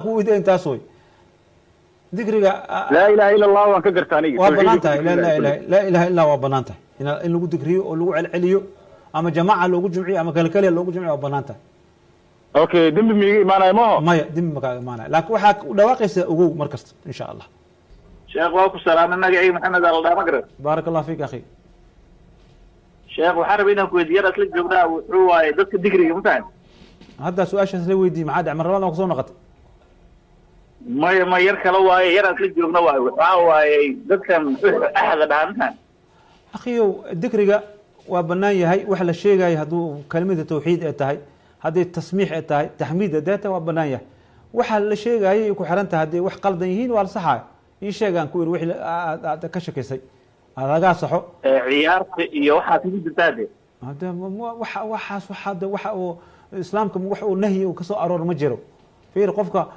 Ku weydiiya intaas wey dikriga. Laa ilaha ila Allah waan ka garta aniga. Waa banaan tahay laa ilaha, laa ilaha illaa waa banaan tahay in lagu dikriyo oo lagu celceliyo, ama jamaaca loogu jumciyo ama kale kaliya loogu jumciyo, waa banaan tahay. Okay, dembi miiga imaanaya maho? Maya, dembi ma kaaga imaanaya, laakiin waxaa u dhawaaqaysaa ogow mar kasta, insha Allah. Sheekh, waa ku salaamay. Magacayga Maxamed aa la dhaha, ma garan? Baaraka Allah fiik, akhi. Sheekh, waxaan rabay inaan ku weydiiyo, yar asla joognaa, wuxuu waaye dadka dikriga, ma fahan? Hadda su-aashaas la weydiiyey, maxaa dhec? Mar labaad waa kusoo noqotay. Maya, ma yar kale waaye, yar asla joogna waaye, waxaa waaye dadkan axda dhahaa, ma fahan? Akhiyow, dikriga waa banaan yahay. Wax la sheegayo hadduu kelimada tawxiid ay tahay, hadday tasmiix ay tahay, taxmiid hadday tahay, waa banaan yahay. Waxa la sheegayay ay ku xiran tahay. Hadday wax qaldan yihiin waa la saxayo. Ii sheegaan ku iri wixii aad ka shakisay lagaa saxo. Ciyaarta iyo waxaas ugu jirtaa de. Hade waxa waxaas waxa de waxa uu islaamka wax uu nahyi uu kasoo aroor ma jiro. Fiir qofka.